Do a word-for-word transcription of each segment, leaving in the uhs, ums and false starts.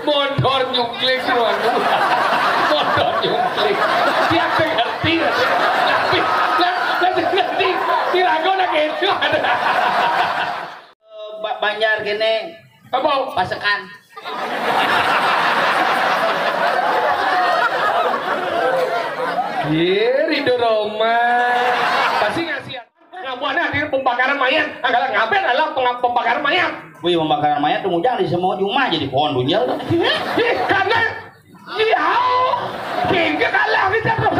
Mondor nyungkling, Bro. Mondor nyungkling. Dia ngerti, tapi, tapi, tapi ngerti. Dirago nak itu ada. Ba-, Banjar kene. Apa? Pasekan. Ye, Ridho Roma. Pasti ngasih. Ngabuana di pembakaran mayat, anggalan ngaben adalah pemba-, pembakaran mayat. Wih, pembakaran mayat tuh mujang di semua jumah jadi pohon bunjel tuh. Ih, karena dia kengke kalah kita tuh.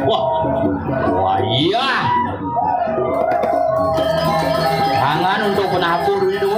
Wah, wah, iya. Tangan untuk penabur itu.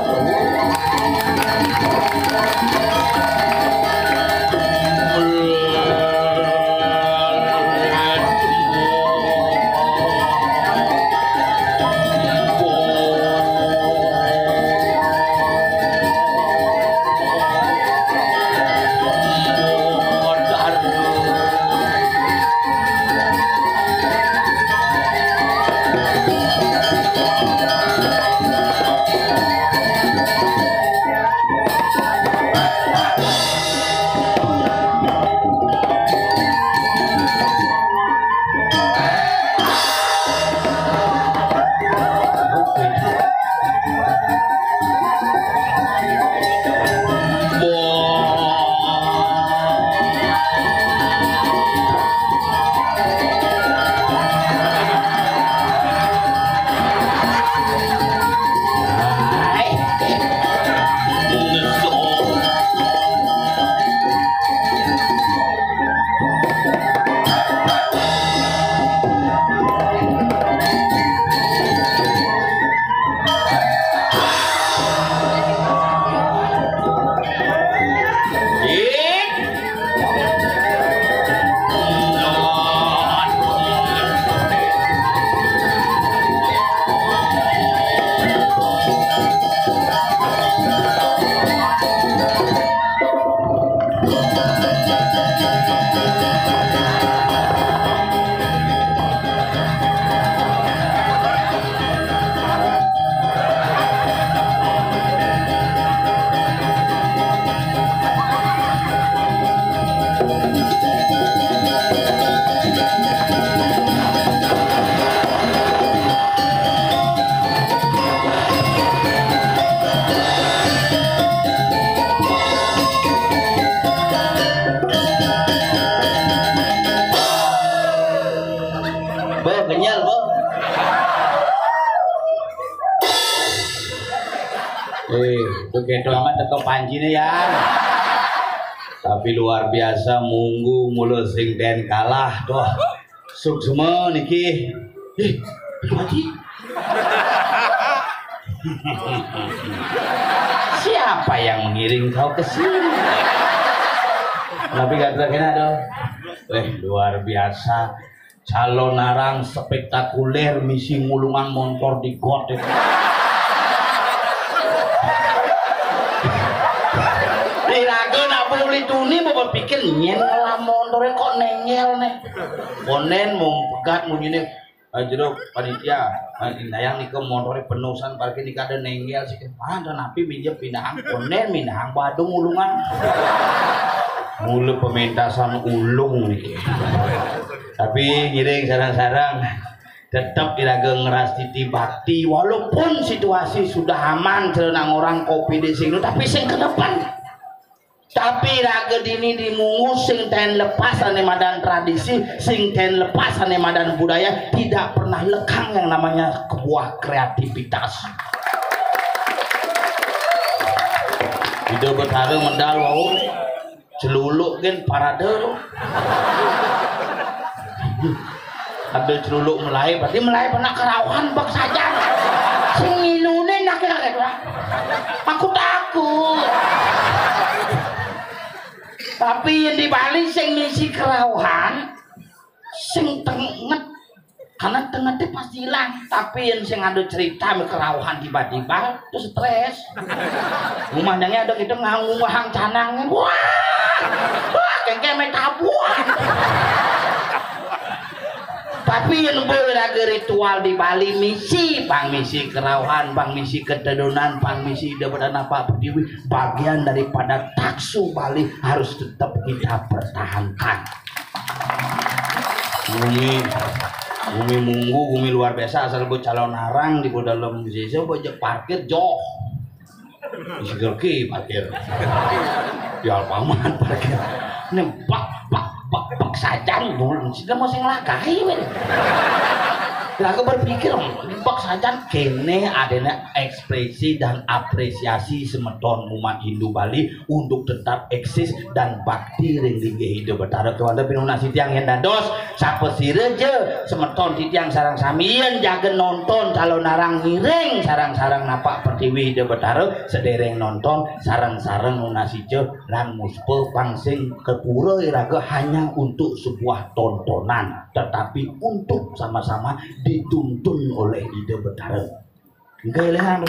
Bo, kenyal, Bo. Eh, begitu amat teko pancine ya. Tapi luar biasa, munggu mula sing den kalah tuh. Suksma niki. Eh, Haji. Siapa yang mengiring kau ke sini? Tapi gak terkena dong. Eh, luar biasa. Calonarang spektakuler misi ngulungan montor di got. Iraga nak beli tuni mau berpikir nyen ngelah montornya kok nengel nih. Konen mau pegat munyinya. Ah, jero panitia, ah, indayang nika montore penuh san parkir nika ada nenggel sih. Ah, ada napi minjem pindahan konen, pindahan Badung ulungan. Mula pementasan ulung niki. Tapi ngiring sarang-sarang tetap iraga ngerastiti bakti walaupun situasi sudah aman, celana orang covid di sini, tapi sing ke depan. Tapi raga dini di Munggu sing ten lepas ane madan tradisi, sing ten lepas ane madan budaya, tidak pernah lekang yang namanya sebuah kreativitas. Ida Betara medal wau celuluk gen parade. Ada celuluk mulai, berarti mulai pernah kerauhan bak sajan. Sing ngilune nak kira kira. Aku takut. Tapi yang di Bali sing ngisi kerauhan, sing tenget, karena tengetnya pasti hilang. Tapi yang sing ada cerita sama kerauhan tiba-tiba, itu stres. Rumahnya ada gitu nganggung wahang canang, wah, wah, kengke main tabuan. Tapi yang boleh lagi ritual di Bali misi, bang misi kerauhan, bang misi ketedunan, bang misi daripada apa berdiri, bagian daripada taksu Bali harus tetap kita pertahankan. Bumi, bumi Munggu, bumi luar biasa, asal gue calon arang di dalam sisa gue parkir joh. Isi gerki parkir. Di Alfamart parkir. Ini bak bak bak bak sajan dulu. Sudah mau sing lagai men. Lagu berpikir bak sajan kene adanya ekspresi dan apresiasi semeton umat Hindu Bali untuk tetap eksis dan bakti ring linggih Ida Betara. Kewanten pinunasi tiang yen dados sapasira ja semeton titiang sareng sami yen jaga nonton calon arang ngiring sareng-sareng napak pertiwi Ida Betara, sedereng nonton sareng-sareng nunasi ja lan muspa pang sing kepura iraga hanya untuk sebuah tontonan, tetapi untuk sama-sama dituntun oleh Ida Betara. Nggih, lihat.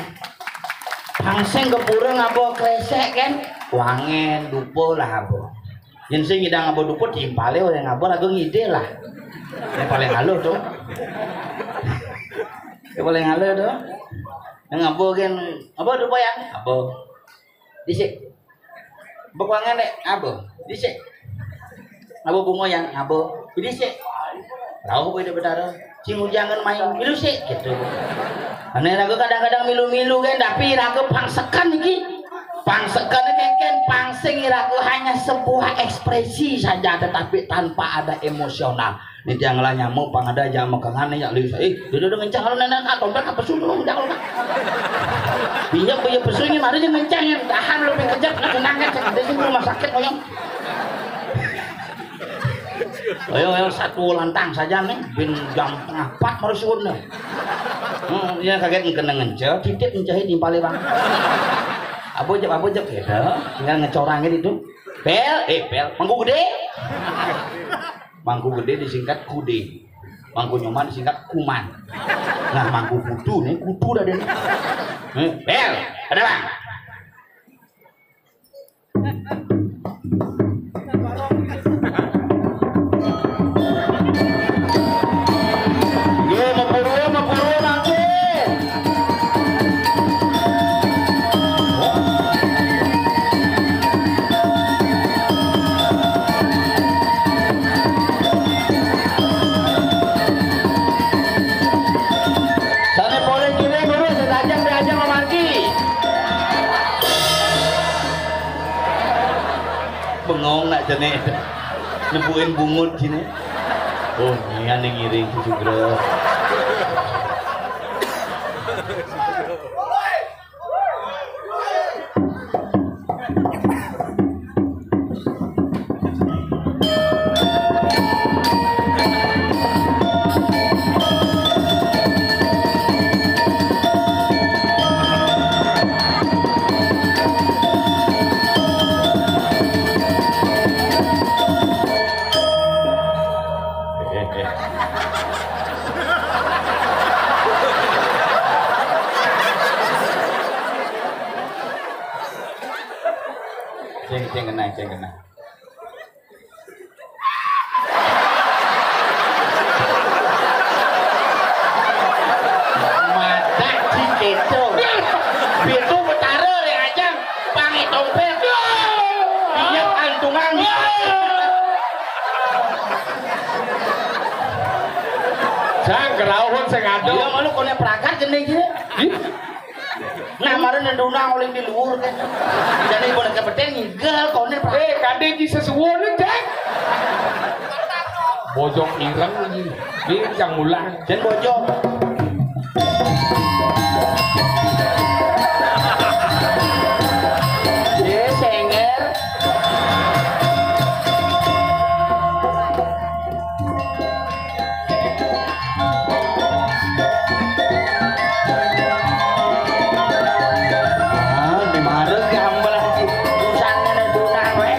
Pang sing kepura ngaba kresek kan? Wangen, dupa lah ngaba. Yen sing ngidang ngaba dupa timpale oleh ngaba lagu ngide lah. Yang paling halus tuh. Yang paling halus tuh. Yang ngaba kan, ngaba dupa yang? Ngaba. Dhisik. Bek wangen nek ngaba? Dhisik. Ngaba bunga yang ngaba? Dhisik. Rauh beda betara. Sing ujangan main milu sik gitu. Ane raga kadang-kadang milu-milu kan, tapi raga pangsekan iki. Pangsekan kan, kan pangsing raga hanya sebuah ekspresi saja tetapi tanpa ada emosional. Ini tiang lah nyamuk pang ada jam mekengan nih ya liu. Eh, dia udah ngencang kalau nenek ah tompel apa suruh udah kalau kan. Pinjam punya pesu ini mari dia ngencang yang tahan lebih kejap nak kenangan cek di sini rumah sakit koyong. Ayo, ayo satu lantang saja nih, bin jam tengah empat baru suruh nih. Hmm, ya kaget kena ngencel, titik mencahit di bang. Apa jawab apa jawab gitu, tinggal ngecorangin itu. Pel, eh pel, mangku gede. Mangku gede disingkat kude. Mangku nyoman disingkat kuman. Nah, mangku kutu nih, kutu dah deh. Eh, pel, ada bang. Nggih, mepuru, mepuru mangke. Sane polih kiri lurus, setajam diajak memargi. Bengong nak jene. Nepukin bungut sini. Oh, nian yang ngiring Sugra. Ceng, ceng kenang, ceng kenang. Madak diketo. Pitu betara le ajang pangi tompet. Minyak antungan. Jang kerauhun sing ado. Iya, malu kone pragat gene iki. Ih. Nah, mari nendunang oleh di luar kan. Jadi boleh kepeten ngigel kone pragat. Eh, kade di sesuwun, Cek. Bojong ireng iki. Iki cang mulang. Jen bojong. Ye, senger. Ah, di mana gambel iki? Urusan ngene dunang kowe.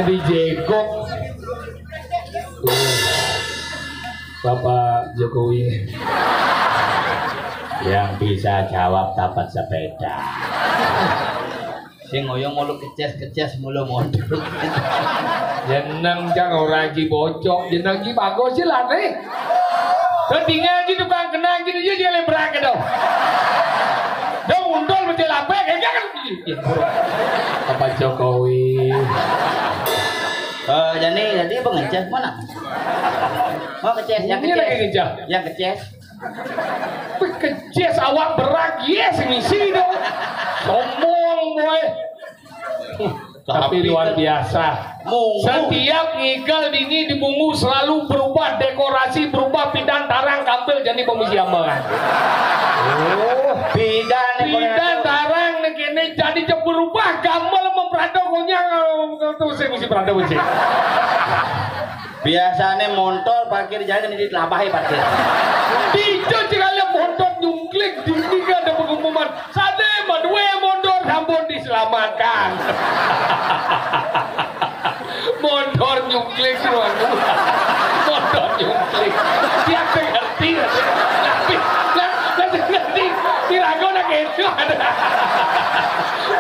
Dijegok. Bapak Jokowi. Yang bisa jawab dapat sepeda. Sing ngoyong mulu keces-keces mulu mundur. Jeneng jang ora iki bocok, jeneng iki bagus sih lah nih. Tertinggal gitu bang, kenal gitu aja dia lebrak gitu. Dong mundur mesti lapek, ya kan? Bapak Jokowi. Eh, jadi jadi pengeces mana? Mau keces, yang Ini lagi keces. Ngejar. Yang keces. Wih, keces awak berat, yes, misi dong. Sombong, boy. Tapi Tapi luar ke- biasa. Munggu. Setiap ngigel dini di Munggu selalu berubah dekorasi, berubah pidan tarang kampil jadi pemisi ambalan. Oh, pidan nih, Pidan kono. Tarang nih kene jadi je- berubah gambar memperhatikan konyang tuh sih mesti perhatikan sih. Biasanya motor parkir jalan ini dilabahi parkir. Dijo sekali motor nyungkling dini kan ada pengumuman. Sade madue motor sampun diselamatkan. Motor nyungkling semua. Motor nyungkling. Dia ngerti. Tapi nggak ngerti. Dirago nak itu ada.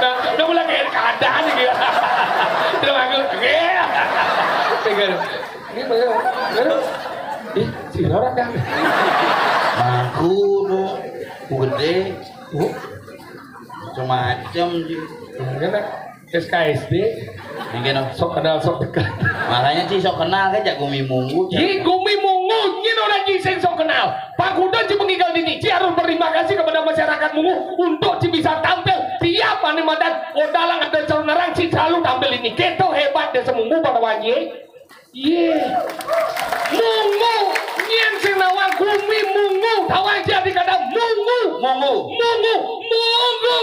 Nah, udah mulai kayak keadaan gitu. Dia manggil, "Iya." Tinggal. Ini baru, baru. Ih, si Rora kan. Aku tuh, aku gede, oh, macam-macam sih. Mungkin S K S D. Mungkin sok kenal sok dekat. Makanya sih sok kenal kan jak gumi munggu. Iya, gumi munggu, ini orang jiseng sok kenal. Pak Kuda cuma ngigel dini, ci harus berterima kasih kepada masyarakat Munggu untuk ci bisa tampil tiap animadan Odalang ada calon narang ci selalu tampil ini. Kita hebat desa Munggu pada wanji. Iya. Munggu, nyén sing nawang gumi Munggu, tawang jadi kata Munggu. Munggu. Munggu, Munggu.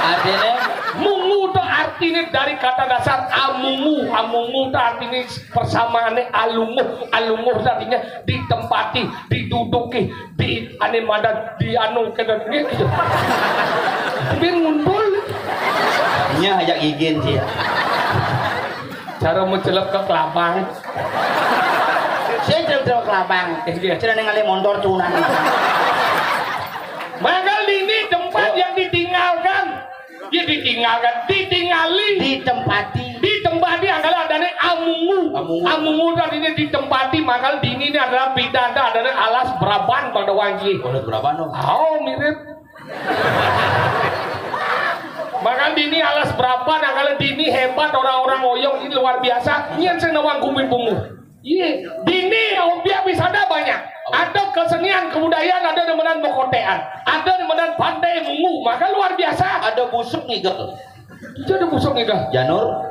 Artinya? Munggu itu artinya dari kata dasar amungu. Amungu itu artinya persamaannya alunguh. Alunguh itu artinya ditempati, diduduki, di ane madan, di anu kena gitu. Tapi ngumpul. Nya ajak izin sih ya. Cara mencelep ke kelabang. Saya celep ke kelabang. Iya. Cara ningali motor tunan. Manggal dini tempat yang ditinggalkan. Ya ditinggalkan, ditingali. Ditempati. Ditempati angkala adane amungu. Amungu. Amungu tadi ini ditempati, manggal dini ini adalah pidada adane alas beraban pada wangi. Alas beraban dong. Oh, mirip. Manggal dini alas beraban, angkala dini hebat orang-orang oyong ini luar biasa. Nyén sing nawang gumi bungu. Iya, dini obyek wisata banyak. Ada kesenian kebudayaan, ada demenan mokotean, ada demenan pantai Munggu, maka luar biasa. Ada busuk nih, Gel. Itu ada busuk nih, Gel. Janur.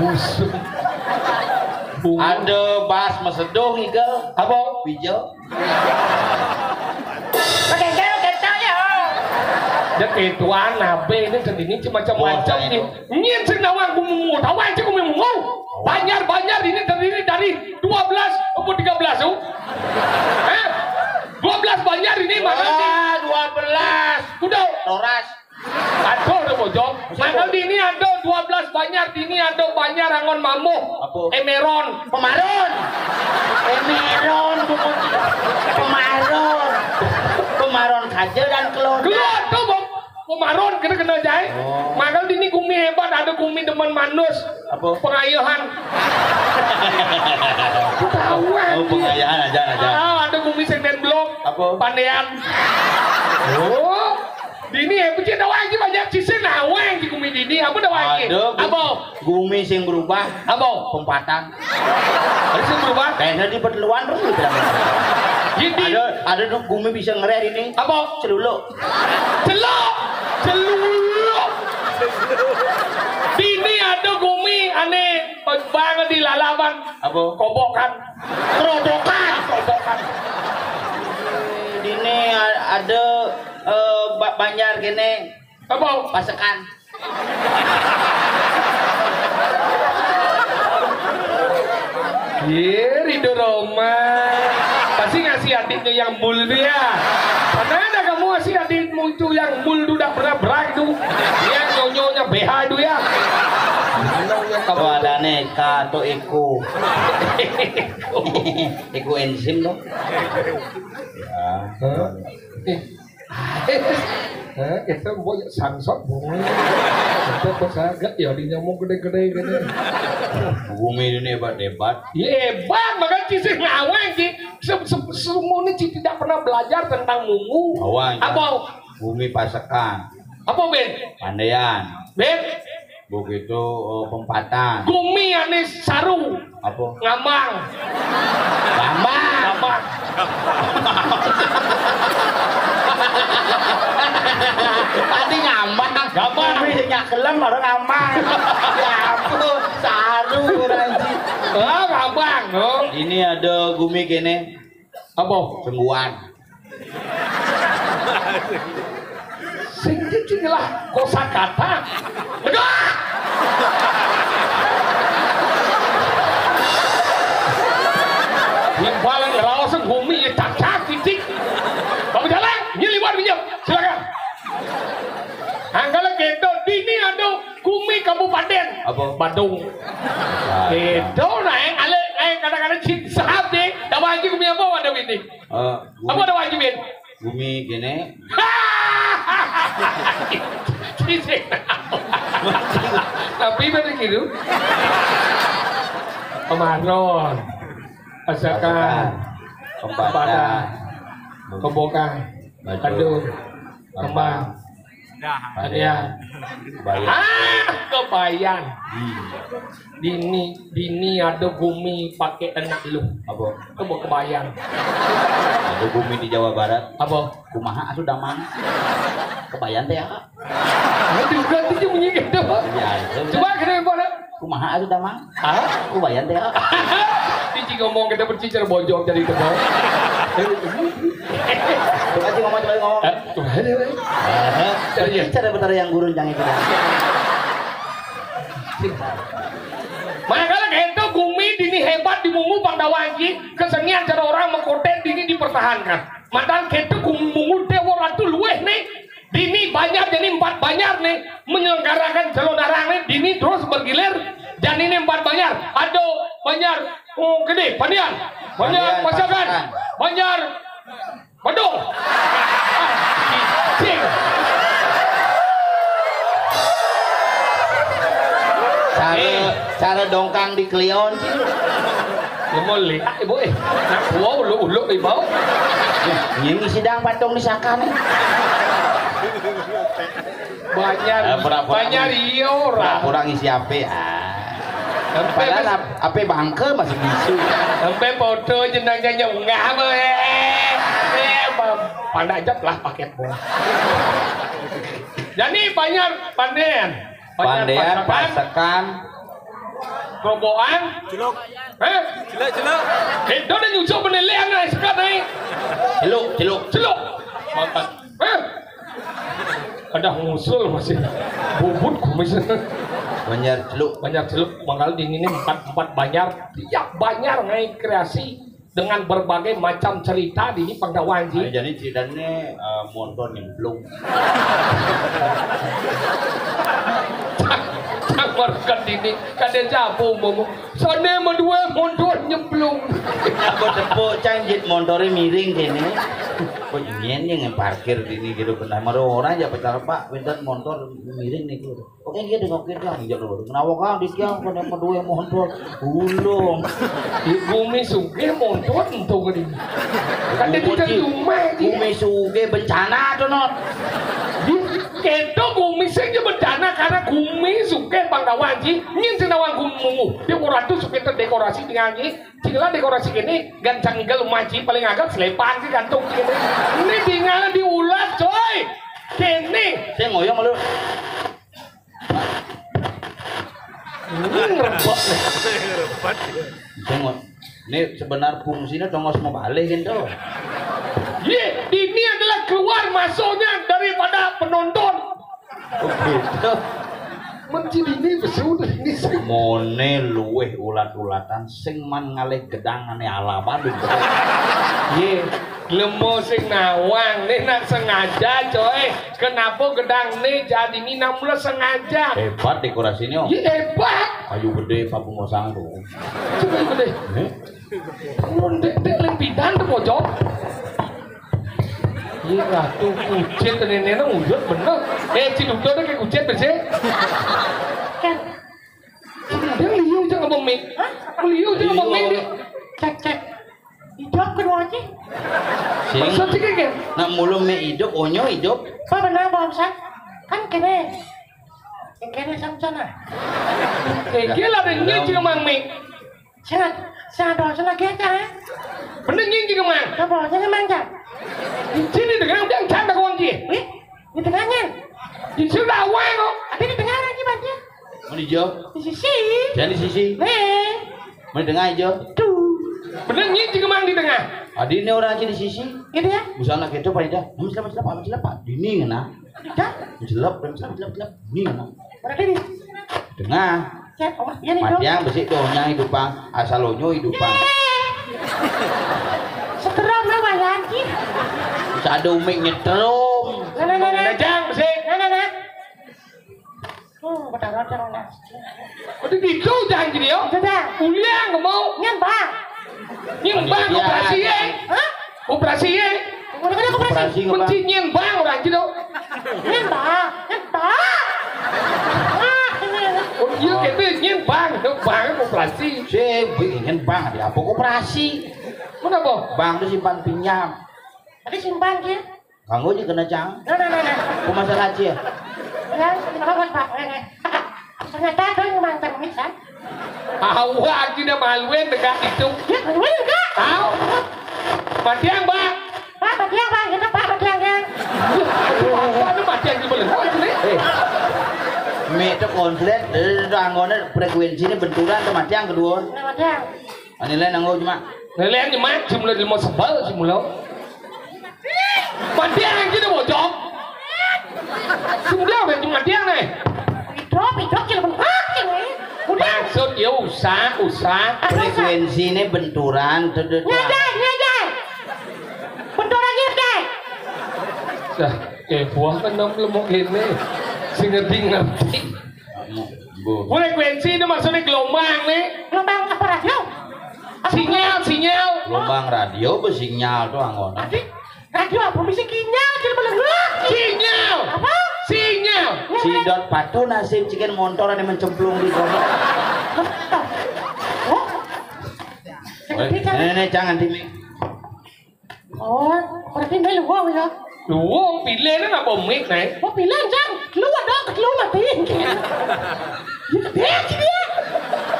Busuk. Bungu. Ada bas meseduh nih, Gel. Apa? Bijau. Pakai gel kecil ya. Ya ketuaan abe ini sendiri macam-macam nih. Nyén sing nawang gumi Munggu, tawang sing gumi Munggu. Banjar-Banjar ini terdiri dari dua belas atau tiga belas tuh. Eh? Dua belas banjar ini mana? Wah, dua belas. Udah. Toras. Aduh, udah bojong. Manggal dini ada dua belas banjar, dini ada banjar angon mamuh. Apa? Emeron. Pemaron. Emeron, bukan. Pemaron. Pemaron saja dan keluar. Keluar tuh, Bang. Pemaron kena-kena jahit. Oh. Manggal dini gumi hebat, ada gumi demen manus. Apa? Pengayahan. Ketahuan. Oh, pengayahan aja, aja. Ah, ada gumi sing main blok. Apa? Pandean. Oh. Dini ya, pecah dah wangi banyak cisin nah, wangi gumi dini. Apa dah wangi? Ada gumi, apa? Gumi sing berubah. Apa? Pempatan. Ada sing berubah? Kayaknya di perteluan terus gitu. Jadi ada, ada tuh gumi bisa ngereh ini. Apa? Celuluk. Celok. Celuluk. Dini ada gumi aneh banget di lalaban. Apa? Kobokan. Kerobokan. Kobokan. Dini a- ada eh, ba- banjar gini. Apa? Pasekan. Ye, Ridho Roma. Pasti ngasih adiknya yang bul dia. Mana ada kamu ngasih adikmu itu yang bul itu udah pernah berak itu. Yang Aduh ya. Tuh ada neka tuh iku. Iku enzim tuh. Ya. Hah? Hah? Itu boy sangsot boy. Itu kok saged ya di nyamuk gede-gede gitu. Bumi ini hebat-hebat. Ya hebat, makanya Ci sing ngaweng, Ci. Se- se- Semuanya Ci tidak pernah belajar tentang mungu. Awang. Apa? Bumi pasekan. Apa, Ben? Pandean. Ben? Begitu, eh, pempatan. Gumi ane saru. Apa? Ngambang. Ngambang. Ngambang. Tadi ngambang. Ngambang. Gumi nyak kelem baru ngambang. Ya ampun, saru orang Ci. Ah, ngambang, no. Ini ada gumi kene. Apa? Sengguan. Sing cicing lah kosakata. Aduh! Yang paling raos gumi ya cacak cicing. Kamu jalan, ini liwat minjem. Silakan. Anggala gitu, dini ada gumi kabupaten. Apa? Badung. Nah, gitu, nah, yang ale, yang kadang-kadang cing sahab deh. Tahu aja gumi apa ada ini? Eh, apa ada wajibin? Gumi gini. Tapi bener gitu. Pemaron. Asakan. Pembata. Pembata. Kebokan. Batu. Aduh. Kembang. Kembang. Dah. Kebayan. Ah, kebayan. Hmm. Dini, dini ada gumi pakai anak lu. Apa? Itu mau kebayang. Ada gumi di Jawa Barat. Apa? Kumaha atuh damang. Kebayan teh ya. Nah, juga tuh bunyi gitu. Iya, itu. Coba kita yang mana? Kumaha atuh damang. Hah? Kebayan teh ya. Cici ngomong kita bercicer bojong jadi tebal. Coba sih ngomong, coba ngomong. Eh, coba aja, weh. Iya. Cara betara yang gurun jangan kita. Makanya itu gumi dini hebat di Mungu Pandawa iki, kesenian cara orang mengkoten dini dipertahankan. Mantan itu gumi Mungu Dewa Ratu luweh nih. Dini banyak jadi empat banjar nih menyelenggarakan Calonarang nih. Dini terus bergilir dan ini empat banjar. Ada banjar, oh, gede, Pandian, banjar Pasakan, banjar Waduh. Cing. Cara, eh, cara dongkang di Cleon. Ya mau lihat ibu eh. Nak gua uluk-uluk ibu. Ini sidang patung di Sakan. Banyak. Eh, pura-pura banyak iya ora. Pura-pura ngisi ape ah. Sampai padahal ap- ape bangke masih bisu. Sampai foto jenazahnya unggah apa eh. Eh, apa? Pandak jat lah paket bola. Jadi banyak pandean. Pandean, pasekan. Robokan. Celuk. Hah? Celuk, celuk. Itu udah nyucuk penilaian naik sekat naik. Celuk, celuk. Celuk. Mantap. Hah? Ada ngusul masih bubut kumis. Banjar celuk. Banjar celuk, mangkal dingin ini empat, empat banjar, tiap banjar ngai kreasi dengan berbagai macam cerita di Pandawan. Nah, jadi ceritanya eh, montor nyemplung. Cang, cang barukan dini, kada jabu ngomong. Sana madua montor nyemplung. Aku tepuk cang jit montore miring kene. Kok ingin yang parkir dini gitu benar. Maro orang aja pecar pak, pinter montor miring nih gitu. Oke, gitu, oke, dah. Iya, lho. Kenapa kan di tiang kena madua montor? Ulung. Di bumi sugih montor entu gede. Kan dia tidak rumah dia. Bumi sugih bencana tuh, Not. Kita bumi sing bencana karena bumi sugih Pandawan ji. Nyin sing nawang gumi. Dia ora tuh sugih terdekorasi dengan ji. Cinglah dekorasi kene gancang igal umaji paling agak selepan sih gantung kene. Ini tinggal diulas coy. Kene. Sing ngoyong lu. Ini ngerebek nih. Sing ngo-, ini sebenar fungsinya tongos mau balik gitu. Ye, ini adalah keluar masuknya daripada penonton. Oh, gitu. Men ci dini besu dini sing. Mone luweh ulat-ulatan sing man ngalih gedang ane alaman. Ye, lemo sing nawang ne nak sengaja, coy. Kenapa gedang ne jadi ni namula sengaja? Hebat dekorasine, oh. Ye, hebat. Ayu gede, papu mosang tuh. Coba ayu gede. Eh? Mun dek, dek lempidan tuh, pojok. Iya, tuh kucit nenek uyut bener. Eh, ci dudo deh kayak kucit bersih. Kan. Dia liu aja ngomong mik. Hah? Liu aja ngomong mik. Cek, cek. Idup kedua aja. Sing. Maksud sih kayak nak mulu mik idup, onyo idup. Apa benar, Pak Ustaz? Kan kene. Yang kene sama sana. Eh, gila deh, nyuci ngomong mik. Sing, sing ada sing lagi aja, eh? Bener nying juga, Mang. Apa? Sing Mang, Cak? Di sini dengan dia canda kunci. Wih, di tengahnya. Di sini ada awal kok. Tapi di tengah lagi, Bang, ya. Mana hijau? Di sisi. Jangan di sisi. Nih. Mana tengah hijau? Tuh. Bener nying juga, Mang, di tengah. Adi ini orang aja di sisi. Gitu ya? Busana gitu, Pak Ida. Kamu siapa, siapa, siapa? Dini, nah. Dah. Jelek, jelek, jelek, jelek. Ini, nah. Berarti di Tengah. Siap, oh, iya nih, Dok. Matiang besik donya hidupang, asal onyo hidupang. Setrum lah, Wayan, ki. Sadu mik nyetrum. Nah, nah, nah, nah. Nah, jang besik. Nah, nah, nah. Oh, betara, betara, nah. Udah gitu, jangan gini, yo. Sudah. Uliang, mau. Nyembah. Nyembah, panitia, koperasi, ya. Hah? Koperasi, ya. Udah, udah, koperasi. Koperasi, koperasi. Kunci nyembah, orang gitu. Nyembah, nyembah. Ah, ini. Oh, iya, gitu, nyembah, nyembah, koperasi. Si, ingin bank, ada apa koperasi? Mana, Bang? Bank itu simpan pinjam. Tadi simpan, dia. Kanggo aja kena cang. Nah, nah, nah, nah. Aku masalah aja. Ya, terima kasih, Pak. Eh, eh. Ternyata ada yang mantan ini, kan? Awak aja udah maluin dekat itu. Ya, maluin enggak? Tahu. Matiang, Pak. Pak, Matiang, Pak. Gitu, Pak, Matiang, ya. Apa lu Matiang di belakang ini? Eh. Mik itu konslet, eh, itu anggone frekuensi ini benturan ke Matiang kedua. Nah, Matiang. Ani lain anggo cuma. Lain cuma, cuma lima sebal, cuma lo. Matiang aja udah bocor. Sudah, udah matiang nih. Idrop, idrop, cil bentak, cil, eh. Udah. Maksud ya usah, usah. Apa usah? Frekuensi ini benturan, tuh, tuh, tuh. Nyadai, nyadai. Benturan nyadai. Dah, eh, buah kan dong lemuk ini. Si ngerti, ngerti. Bu. Frekuensi itu maksudnya gelombang nih. Gelombang apa radio? Apa? Sinyal, sinyal. Gelombang radio, bersinyal tuh anggona. Tadi radio apa? Bisa sinyal, jadi melengah. Sinyal. Apa? Sinyal. Yang mana? Sidot patuh nasib cikin motor ada mencemplung di kono. Oh? Nenek, jangan di mik. Oh, berarti ini luwung ya? Luwung, pilih nih, apa mik nih? Oh, pilih, Cang. Keluar dong, keluar mati. Ya, gede sih dia.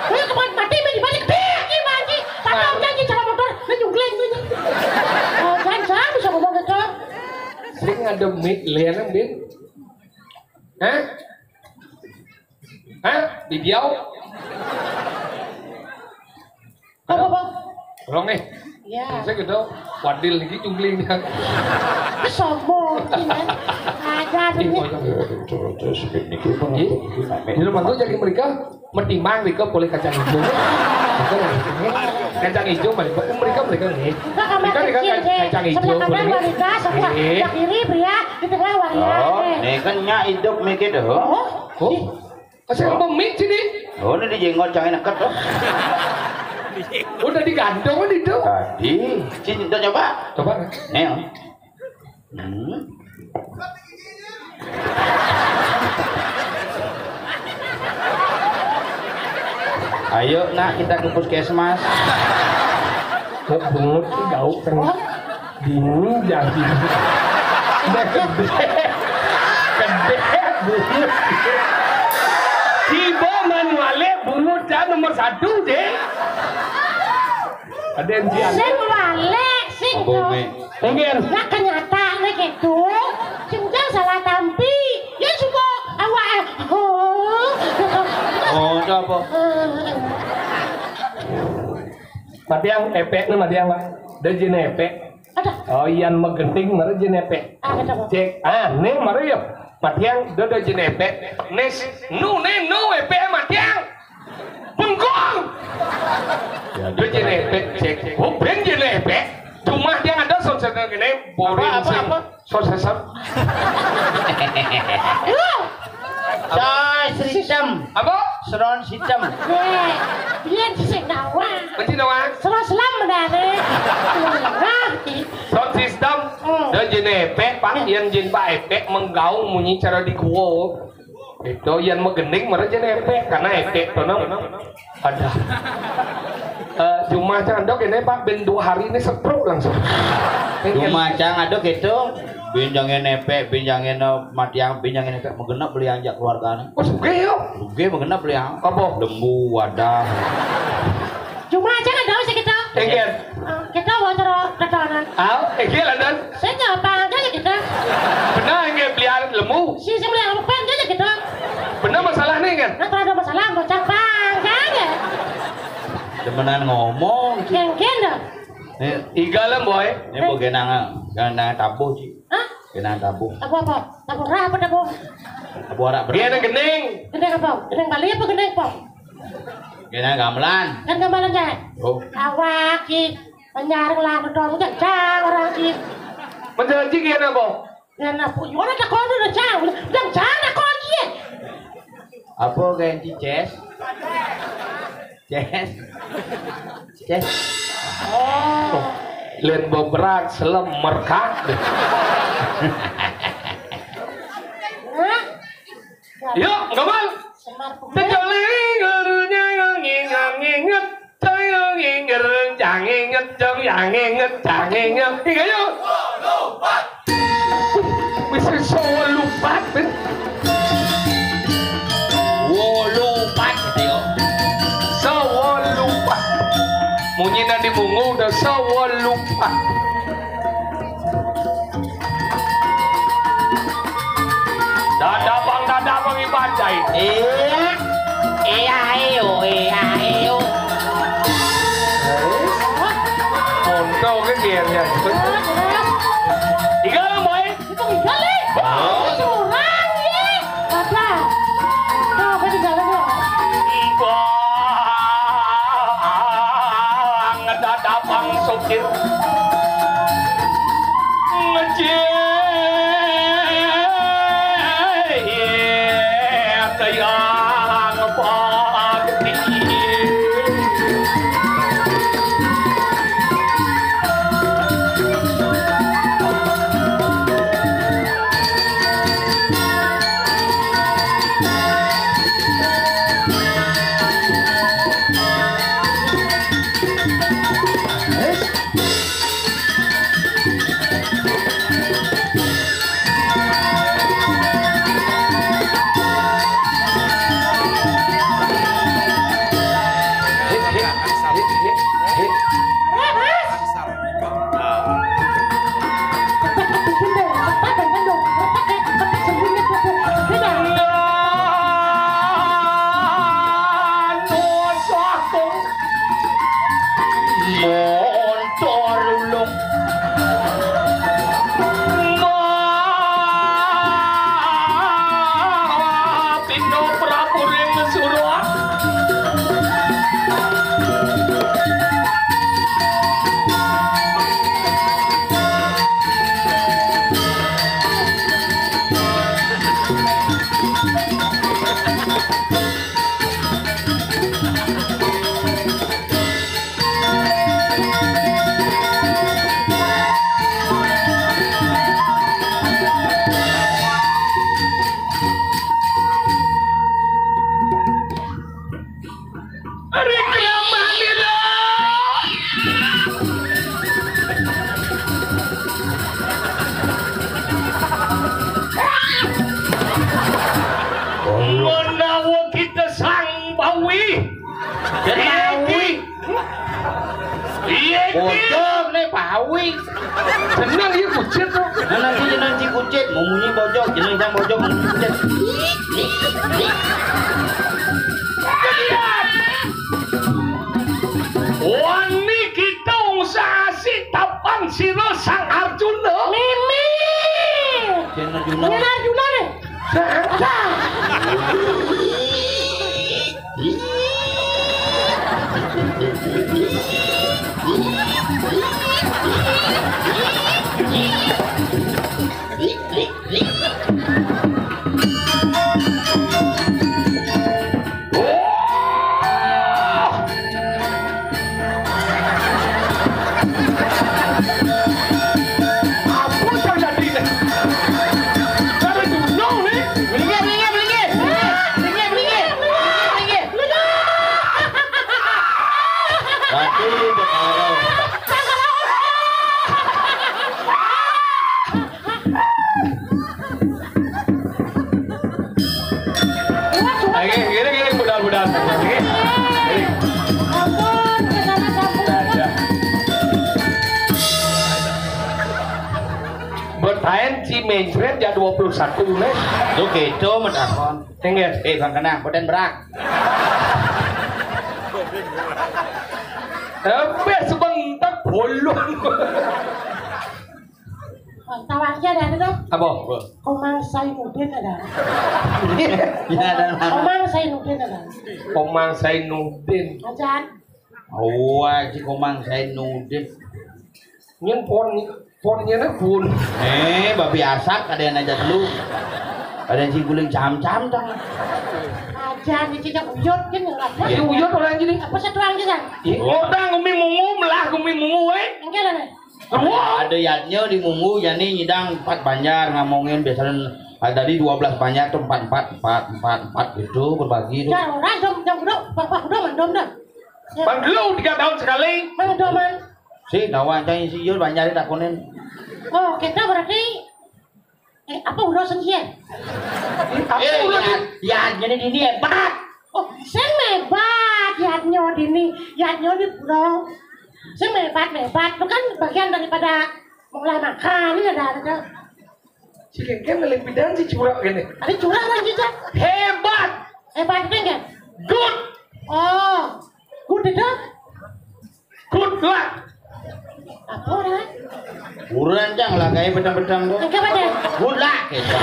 Kayak kemarin mati, main di balik, gede, gede, mati. Patah, Cang, sama motor, main nyungkling tuh, Cang. Oh, Cang, Cang, bisa ngomong gitu. Sing ada mik, lihat, Bin. Hah? Hah? Di Biau? Apa, Bang? Rong nih. Iya. Saya gitu, wadil lagi cungkling dia. Sombong, gimana? Ajar nih. Terus, terus, ini gimana? Ih, ini bantu jadi mereka, mending mereka boleh kacang hijau. Bukan, kacang hijau, mereka, mereka, mereka nih. Enggak, kamar mereka, mereka kecil, kac-, deh. Kacang hijau, sebelah kanan boleh. Wanita, sebelah, eh, sebelah kiri pria, di tengah wanita. Oh, nih kan nyak hidup mikir tuh. Oh? Oh? Kasih apa mik sini? Oh, ini di jenggot jangan deket tuh. Udah digantung kan itu? Tadi, sini kita coba. Coba. Nih. Hmm. Ayo, Nak, kita ke puskesmas. Kok bungut sih jauh kan? Dini jadi. Udah gede. Gede bungut. Tiba manuale bungut dan nomor satu deh. Ada yang jian. Sing wale, sing. Apa, to. Mik? Mungkin. Nah, kenyataannya gitu. Sing salah tampi. Ya, coba awak. Oh. Oh, itu apa? Matiang, epek nih, Matiang, Pak. Dia jenis epek. Ada. Oh, Ian Megenting, mara jenis epek. Ah, ada, Pak. Cek. Ah, nih, mara ya. Matiang, da, da jin epek. Nis, nu, ne, nu, epek matiang. Bengkong. Ya, da jin epek, cek. Oh, ben jin epek. Cuma dia ada sound system gini, boring apa, apa, sih. Apa? Sound system. Sound system. Apa? Sound system. Eh, dia sih nawang. Mesti nawang. Sound system benar, eh. Nah, sound system. Hmm. Da jin epek, Pak. Yang jin Pak epek menggaung munyi cara di gua. Itu yang magending mara jin epek, karena epek to nang ada. Eh, cuma candok ini, Pak, ben dua hari ini setruk langsung. Cuma cang ada gitu, binjangin epek, binjangin, eh, matiang, binjangin epek, magenep beli anjak keluarganya. Oh, sugih yo. Sugih magenep beli ang. Apa? Lembu, wadah. Cuma aja kan tahu sih kita. Enggak. Eh, kita mau cara ketahanan. Ah, enggak lah, Dan. Saya nggak apa aja ya kita. Benar, enggak beli alat lembu. Si, si beli apa aja ya kita. Benar masalah nih, kan? Nah, kalau ada masalah, bocah pangkang ya. Demenan ngomong. Geng-geng dah. Nih, iga lah, Boy. Ini mau genang, genang tabuh, Ci. Hah? Genang tabuh. Tabuh apa? Tabuh ra apa tabuh? Tabuh arak. Dia ada gending. Gending apa? Gending Bali apa gending apa? Genang gamelan. Kan gamelan, Cak? Oh. Awak, Ci. Menyarang lah, dong, jangan orang, Ci. Menjanji gini apa? Dan apa? Yo, ada takon udah, Cak. Jangan, jangan takon, Ci. Apa ganti, Ces? Ces. Ces. Oh. Len beberat, selem, merkak. Hah? Yuk, gamal. Semar. Tejoli, gurunya, ngingang, nginget. Saya nginget, janginget, jong, janginget, janginget. Tiga, yuk. Wis iso wolupat, Ben. Wolupat gitu ya. Sewolupat. Munyi nanti bungu udah sewolupat. Dadabang, dadabang, ibajai. Iya. Iya, iyo, iya, iyo. Monto ke dia, dia. Tiga, Boy. Itu kali. Oh. Curang, ya. Apa? Kau apa di jalan, ya? Ibang, dadabang, sopir. Ngejek, yang pagi. Montor ulung. Ma, Pino Prabu ring Surya. Reklamasi, lho. Menawa kita sang bawi. Bawi. Iya, iki. Bojone bawi. Jeneng iki kucit to. Nah, nanti jeneng si kucit, mau munyi bojok, jeneng sang bojok, munyi kucit. Wani kita wong sasi tapang sira sang Arjuna. Mimi. Jeneng Arjuna. Jeneng Arjuna nih. Ampun, Kang Dadi, nih. Dari gunung, nih. Belinggih, belinggih, belinggih. Belinggih, belinggih. Belinggih, belinggih. Tapi, Oke, gini, gini, budal, budal. Oke. Ampun, kesana, ampun. Nah, ya. Bertahan si mencret ya dua puluh satu, nih. Tuh gitu, medakon. Enggak. Eh, Bang Kenang, boten berak. Tapi sebentar bolong. Tahu aja dah itu. Apa? Komang Zainuddin ada. Ya, ada nama. Komang Zainuddin ada. Komang Zainuddin. Ajan. Wah, si Komang Zainuddin. Nyen pon, ponnya nih pun. Eh, babi asak ada yang aja dulu. Ada yang si guling cam-cam tang. Ajan, ini cicak uyut kan, apa? Ya, uyut orang gini. Apa satu orang kita? Ih, orang umi mungu, melah umi mungu, eh. Enggak lah, nih. Wah. Ada yadnya di munggu, jadi nyidang empat banjar ngomongin biasanya, ah, dari dua belas banjar tuh empat, empat, empat, empat, empat gitu berbagi tuh. Jar orang dom, dom, dom, bapak dom, dom, dom. Ya. Bang dulu tiga tahun sekali. Mana doman? Si, nawan cai si Yul banjarin takunin. Oh, kita berarti, eh, apa udah sendiri? Apa Eh, udah ya, ya, jadi ini hebat. Oh, sing hebat, yadnya dini, yadnya di pulau. Sing hebat, hebat. Itu kan bagian daripada mengolah makan, ini ada, ada. Si Kengkeng ngelimpidan si curang gini. Ada curang kan juga? Hebat. Hebat itu kan? Good. Oh, good itu? Good luck. Apa orang? Kurang jang lah kayak bedang-bedang kok. Enggak apa deh. Good luck gitu.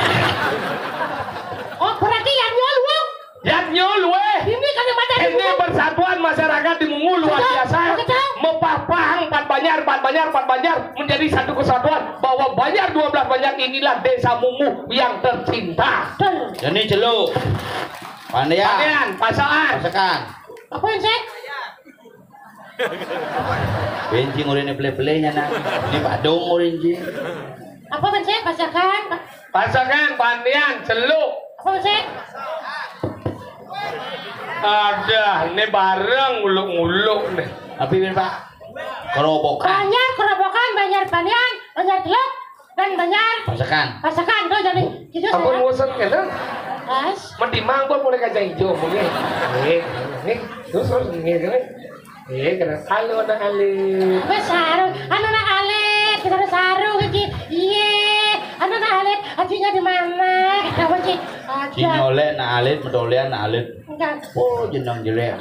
Oh, berarti yang nyol, Wong. Yang nyol, weh. Ini kan yang macam Ini persatuan masyarakat di Mungu luar Betul, biasa. Betul. Mepah-pahang empat banjar, empat banjar, empat banjar menjadi satu kesatuan bahwa banjar dua belas banjar inilah desa Mungu yang tercinta. Betul. Jadi celuk. Pandian. Pandian, pasokan. Pasokan. Apa yang saya? Benci ngurin pele-pelenya nak. Ini badung ngurin ji. Apa kan saya pasakan? Pasakan, pandian, celuk. Apa kan saya? Ada, ini bareng nguluk-nguluk nih. Tapi ini Pak, kerobokan. Banyak kerobokan, banyak pandian, banyak celuk, dan banyak Pasakan. Pasakan tuh jadi gitu. Ampun saya. Bosan kan? Mas. Medimang buat mulai kacang hijau, mungkin. Nih, nih, terus terus nih, nih. Iya, kena. Halo, anak alit. Wes, saru. Anu, anak alit. Kita ada saru, Ki. Iya. Anu, anak alit. Hajinya di mana? Kita, Ki. Ada. Cing oleh, anak alit, medolean, anak alit. Enggak. Oh, jeneng jelek.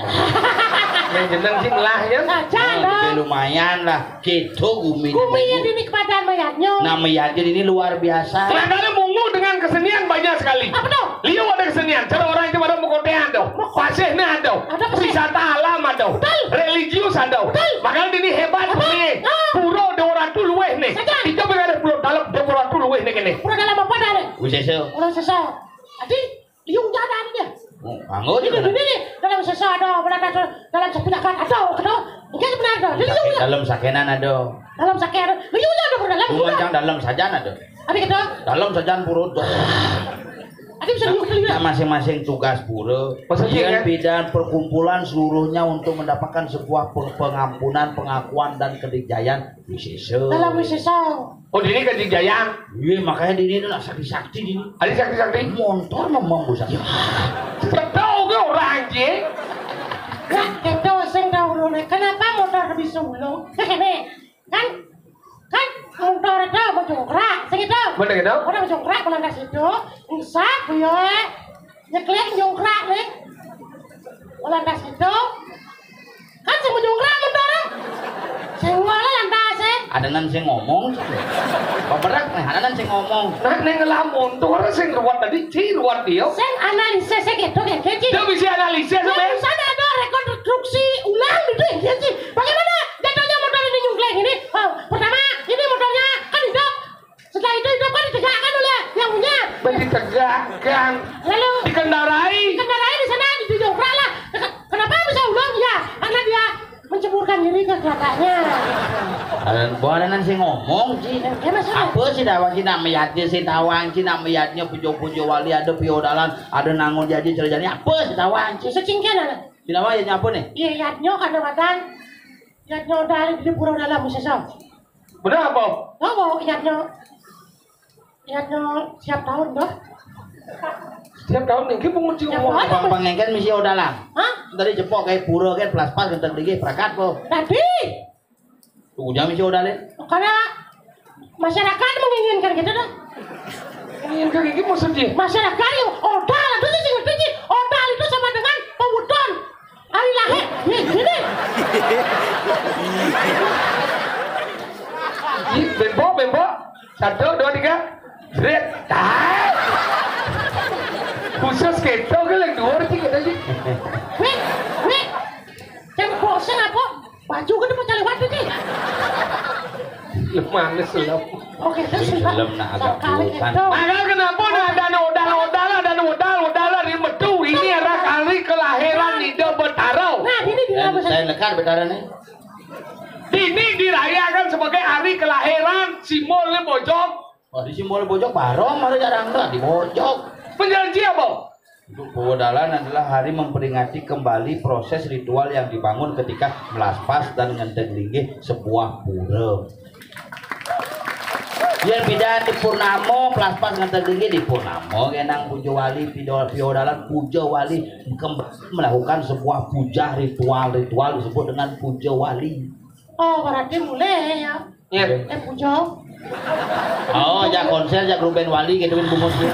Yang jeneng sih melah, ya. Nah, Nah, jangan. Lebih lumayan lah. Gitu, gumi. Gumi yang dini kepadaan mayatnya. Nah, mayatnya ini luar biasa. Sementara Mungu dengan kesenian banyak sekali. Apa tuh? Liu ada kesenian, cara orang itu pada Mokotean tuh. Pasihnya ada. Ada pasih. Wisata alam ada. Betul. Religius ada. Betul. Makanya ini hebat Apa? nih. Ah. Pura Dewa Ratu luweh nih. Saja. Kita berada Pura Dalam Dewa Ratu luweh nih gini. Pura Dalam apa dah nih? Wisesa. Pura Sesa. Adi, liu ada nih. Oh, anggur Ini juga. Ini nih, dalam Sesa ada, dalam dalam sepunya kan ada, ada. Enggak sebenarnya ada. Liu Sakit ada. Dalam sakenan ada. Dalam sakenan. Liu ada pura dalam Bukan juga. Yang dalam sajan ada. Ada gitu. Dalam sajan pura. Ada bisa Nah, liu liu. Nah, masing-masing tugas pura. Maksudnya Yang kan? Bidang perkumpulan seluruhnya untuk mendapatkan sebuah pe- pengampunan, pengakuan dan kedikjayaan wisesa. Dalam wisesa. Oh, dini kan di Jayang. Iya, makanya dini nak sakti-sakti dini. Ada sakti-sakti. Montor memang bisa. Betul ke orang je? Nah, kita sing tahu dulu nih. Kenapa motor bisa ulung? Nih, kan kan motor itu mau jongkrak, sing itu. Bener gitu? Orang jongkrak, orang kasih itu. Usah, gue. Nyeklek jongkrak nih. Lantas itu kan sing jongkrak motor. Sing ngono lantas eh. Tenan sing ngomong. Beberak nih, tenan sing ngomong. Nah, ning ngelamun tuh orang sing ruwet tadi, ci ruwet dia. Sing analisis sing gitu kayak gitu. Dia bisa analisis, ya, sana ada rekonstruksi ulang gitu ya, gitu. Bagaimana jatuhnya motor ini nyungkleng ini? Oh, pertama, ini motornya kan hidup. Setelah itu hidup kan ditegakkan oleh yang punya. Ditegakkan. Lalu dikendarai. Dikendarai di sana, didongkrak lah. Kenapa bisa ulang? Ya, karena dia menceburkan diri ke kakaknya. Ada buanan sing ngomong, Ci. Ya, masalah. Apa sih dawan, Ci, nak meyatnya si tawang, Ci, nak meyatnya pujo-pujo wali, ada piodalan, ada nangun jadi ceritanya. Apa sih tawang, Ci? Secingkian anak. Tidak mau ya, apa nih? Iya, yatnya kadang-kadang. Yatnya udah di pura dalam, bisa. Benar apa? Oh, yatnya. Iya, no, siap tahun, dong. Setiap tahun nih, kita menguji. Setiap tahun. Pang-, pangengken misi odalan. Hah? Tadi jepok kayak pura kan, pelas-pas, genteng dikit, prakat, po. Tadi. Tuh, jam misi odalin. Karena masyarakat menginginkan gitu, dah. Menginginkan gitu maksudnya? Masyarakat yang odal, itu sih ngerti sih. Odal itu sama dengan pemudon. Ari lahir, nih, gini. Ih, bembo, bembo. Satu, dua, tiga. Jret. Khusus keto ke yang dua, tiga tadi. Wih, wih. Yang bosen apa? Baju kan mau cari waktu nih. Lu manis lu. Oke, terus. Film nak agak bukan. Maka kenapa nak ada odal-odal, ada odal-odal di metu? Ini era kali kelahiran Ida Betara. Nah, ini di. Dan saya nekan Betara nih. Ini dirayakan sebagai hari kelahiran simbol bojog. Oh, di simbol bojog barong, ada jarang di bojog. Penjanji apa? Untuk Purwodalan adalah hari memperingati kembali proses ritual yang dibangun ketika melaspas dan ngenteng linggih sebuah pura. Yang beda di Purnamo, pelaspas ngenteng linggih di Purnamo, kenang puja wali, pido-, piodalan puja wali, kembali melakukan sebuah puja ritual, ritual disebut dengan puja wali. Oh, berarti mulai ya. Iya. Eh, puja. Oh, jak konser, jak grup band wali gitu kan, bungut gitu.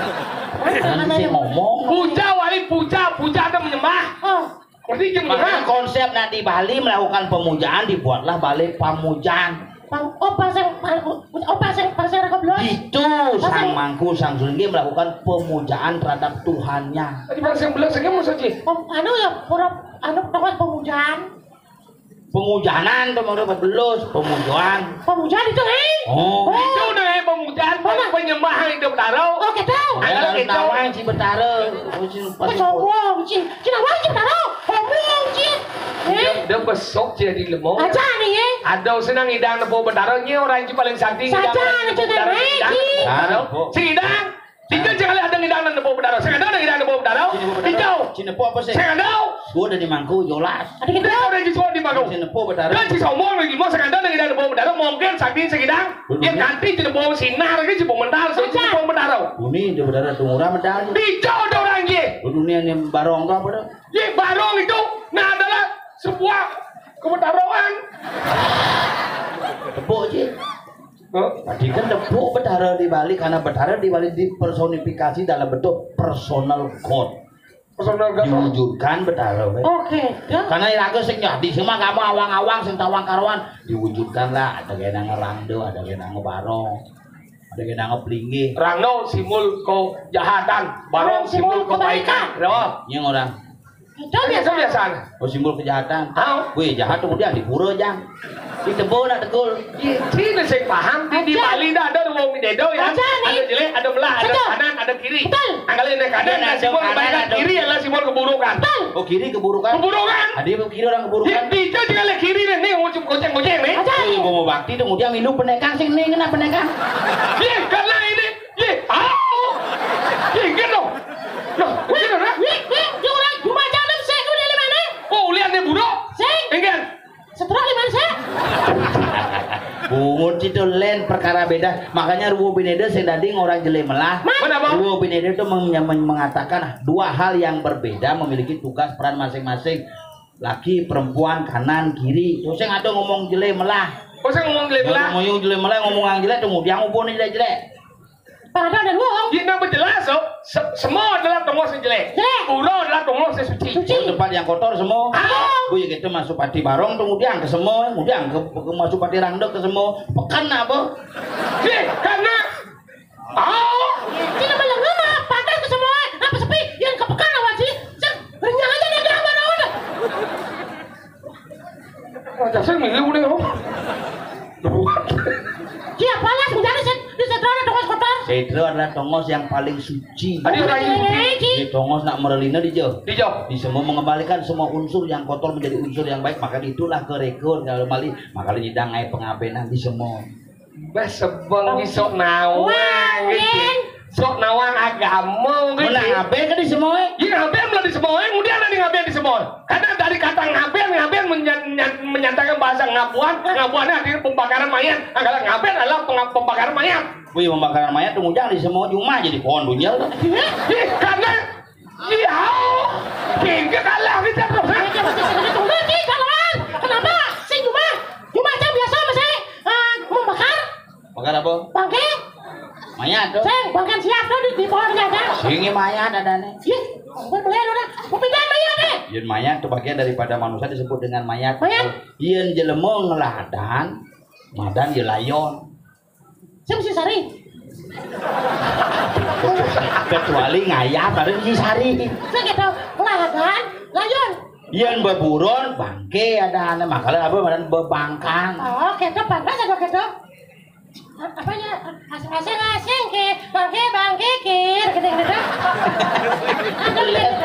Nanti saya ngomong. Puja wali, puja, puja ada menyembah. Oh. Berarti dia menyembah. Makanya konsep nanti Bali melakukan pemujaan, dibuatlah Bali Pamujan. Pang-, oh, pasang, pang-, oh, pasang, pasang raka belas. Itu pasang. Sang Mangku, Sang Sulinggi melakukan pemujaan terhadap Tuhannya. Tadi pasang belas lagi maksudnya? Oh, anu ya, pura, anu, pokoknya pemujaan. Pengujanan tuh mau dapat belus, pemujuan. Pemujuan itu, eh? Oh. Oh. Itu udah, eh, pemujuan, mana? Penyembahan itu Betara. Oh, gitu. Ada gitu. Nawang si Betara. Oh, si, oh, sombong, si, si nawang si Betara. Sombong, si. Eh? Dia, dia besok jadi lemong. Aja nih, eh. Ada senang idang nebo Betara, nya orang si paling sakti. Saja idang nih, nebo Betara, eh, idang si. Nebo Betara. Ah, si idang. Tiga jangan ada ngidang dan nebo Betara. Saya ada ngidang nebo Betara. Tiga. Cina po apa sih? Saya ada. Gua udah di Mangku, jelas. Ada kita orang di Suwon di Mangku. Cina po Betara. Dan si sombong lagi mau saya ada ngidang nebo Betara. Mungkin sakti segidang. Dia ganti cina po sinar lagi cina po mental, so cina po Betara. Bumi di Betara tunggu ramadhan. Tiga ada orang ye. Dunia ini barong apa dah? Ye, barong itu nah adalah sebuah kebetaraan. Tepuk, Ci. Hah? Tadi kan tepuk Betara di Bali, karena Betara di Bali dipersonifikasi dalam bentuk personal God. Personal God. Diwujudkan Betara, weh. Oke, dah. Karena iraga sing nyadi, sing mah kamu awang-awang, sing tawang karuan. Diwujudkanlah, ada kena ngerando, ada kena ngebarong, ada kena ngeplinggi. Rando simbol kejahatan, barong simbol kebaikan. Berapa? Yang orang. Itu biasa. Biasa. Oh, simbol kejahatan. Hah? Weh, jahat tuh dia di pura, Jang. Di tebo nak tegul. Ye, sini saya paham. Di, di Bali dah ada dua mindedo ya. Ada jelek, ada belah, ada kanan, ada kiri. Betul. Angkali ada kanan, ada simbol kebaikan. Kiri adalah simbol keburukan. Betul. Oh, kiri keburukan. Keburukan. Ada yang kiri orang keburukan. Di, di itu tinggal kiri nih, nih, goceng-goceng nih. Ada. Oh, mau bakti tuh, kemudian minum pendekar sih, nih, kena pendekar. Ye, karena ini, ye, au. Ye, gitu. Loh, gitu, nah. Wih, wih, dia orang cuma jalan saya udah di mana? Oh, lihat nih, buruk. Sing. Enggak. Setruk di mana, sih? Bungut itu lain perkara beda. Makanya ruwo bineda sing dadi orang jelek melah. Mana, Bang? Ruwo bineda itu meng-, meng-, mengatakan dua hal yang berbeda memiliki tugas peran masing-masing. Laki, perempuan, kanan, kiri. Terus yang ada ngomong jelek melah. Oh, saya ngomong jelek melah. Ngomong jelek melah, ngomong yang jelek, kemudian ngomong jelek-jelek. Padahal ada dua. Ini nama jelas, oh. Se- semua adalah tongos yang jelek. Jelek. Ura adalah tongos yang suci. Suci. Oh, tempat yang kotor semua. Ah. Bu, ya gitu masuk pati barong tuh ngudiang ke semua, ngudiang ke, ke masuk pati rangda ke semua. Pekan apa? Nih, karena oh, ini malah ngena, panas ke semua. Apa sepi? Yang kepekan apa sih? Cek, renyah aja dia gambar awal. Wah, dasar milu deh, oh. Dia panas menjadi set, di setrona tongos kotor. Setra adalah tongos yang paling suci. Ada orang yang suci. Di tongos nak merelina di jauh. Di jauh. Di semua mengembalikan semua unsur yang kotor menjadi unsur yang baik, maka itulah kerekor kalau mali, maka nyidang ai pengabenan di semua. Bah sebeng ki sok nawang gitu. Sok nawang agama gitu. Mula ngaben ke di semua? Iya, ngaben mula di semua, kemudian ada ngaben di semua. Karena dari kata ngaben, ngaben menya- menya- menyatakan bahasa ngabuan, ngabuan artinya pembakaran mayat. Nah, kalau ngaben adalah peng- pembakaran mayat. Wih, pembakaran mayat tuh ngujang di semua cuma jadi pohon dunia tuh. Ih, karena iya, kengke kalah kita tuh. Kenapa? Sing cuma, cuma aja biasa masih eh, membakar. Bakar apa? Bangke. Mayat tuh. Sing, bangke siap tuh di, di pohon aja. Sing mayat ada nih. Ih, gue boleh udah. Mau pindah mayat deh. Yun mayat tuh bagian daripada manusia disebut dengan mayat. Mayat. Yun jelema ngeladan, madan ya layon. Saya mesti sari. Kecuali ngayap ada mesti sari. Saya gitu, ngeladan, layon. Yun beburon, bangke ada ane. Makanya apa madan bebangkang. Oh, gitu, pantas ada gitu. Apa ya? Asing-asing ke, bangke, bangke, kir, gitu, gitu.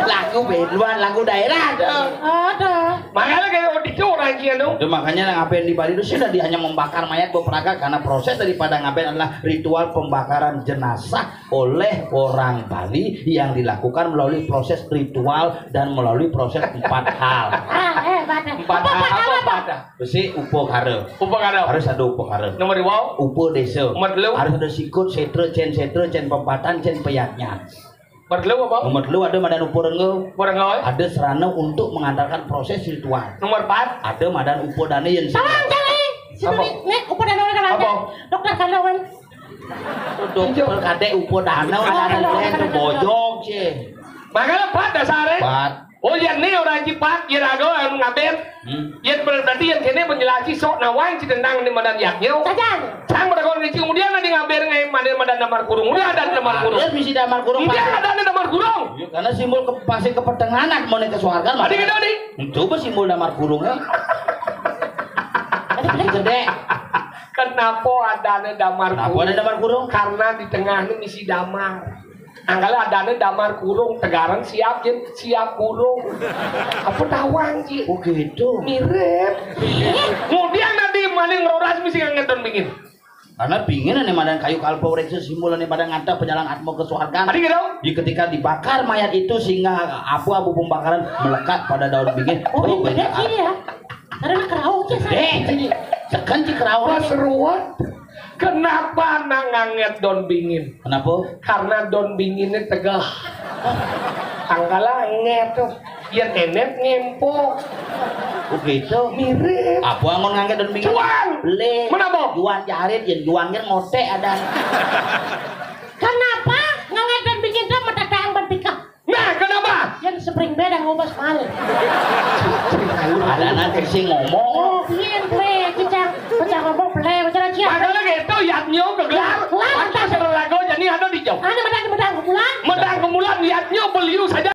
Lagu be, luar lagu daerah tuh. Aduh. Makanya kayak odiknya orang kia tuh. Itu makanya ngapain di Bali itu sudah di- hanya membakar mayat beperangkat karena proses daripada ngapain adalah ritual pembakaran jenazah oleh orang Bali yang dilakukan melalui proses ritual dan melalui proses empat hal. Ah, eh, pada. Empat hal apa empat hal? Besi upo kara. Upo kara. Harus ada upo kara. Nomor dua. Upo desa. Nomor telu. Harus ada sikut, setra, cen setra, cen pempatan, cen peyatnya. Nomor telu apa? Nomor telu ada madan upo rengga. Upo rengga, eh? Ada serana untuk mengantarkan proses ritual. Nomor empat. Ada madan upo dana yang tolong cari. Apa? Nek upo dana orang apa? Dokter kandungan. Dokter kadek upo dana orang itu bojok sih. Makanya empat dasarnya. Empat. Oh, yang ni orang jipat, yang raga orang ngaben. Hmm. Yang berarti yang kene menjelasi sok nawang si tentang ni madan yaknya. Sajan. Sang beragam ni kemudian nanti ngaben ngai madan madan damar kurung. Udah ada damar kurung. Ada misi damar kurung. Dia ada damar kurung. Ya, karena simbol ke, pasti kepertengahan mau ke suarga. Tadi kita ni. Coba simbol damar kurung ya. Gede. Kenapa ada damar kurung? Kenapa ada damar kurung? Karena di tengah ni misi damar. Angkala adane damar kurung, tegaran siap, yen siap kurung. Apa tawang, Ci? Oh, gitu. Mirip. Kemudian nanti maning roras mesti ngangeton bingin. Karena bingin ane madan kayu kalpa ureksa simbol ane madan ngadep penjalan atma ke swargan. Adi gitu? Di ketika dibakar mayat itu sehingga abu-abu pembakaran melekat pada daun bingin. Oh, ini beda, Ci, ya. Karena kerau, Ci, saya. Eh, Ci. Sekan, Ci, kerau. Pas ruwet. Kenapa nak nganget daun bingin? Kenapa? Karena daun binginnya tegah. Tangkala nget tuh. Yang enet ngempo. Oh, gitu. Mirip. Apa angon nganget daun bingin? Juan. Le. Kenapa? Juan jarit, yang juan kan ngotek ada. Kenapa nganget daun bingin tuh mendatang berpikir? Nah, kenapa? Yang spring bed yang ngobos mal. Ada nanti sih ngomong. Oh, piye, ble, cicang, cicang ngomong, ble, bicara cia. Padahal gitu, yatnyo kegelar. Lah, lah. Waktu serelago, jadi ada di jauh. Ada medang, medang kumpulan. Medang kumpulan, yatnyo beliau saja.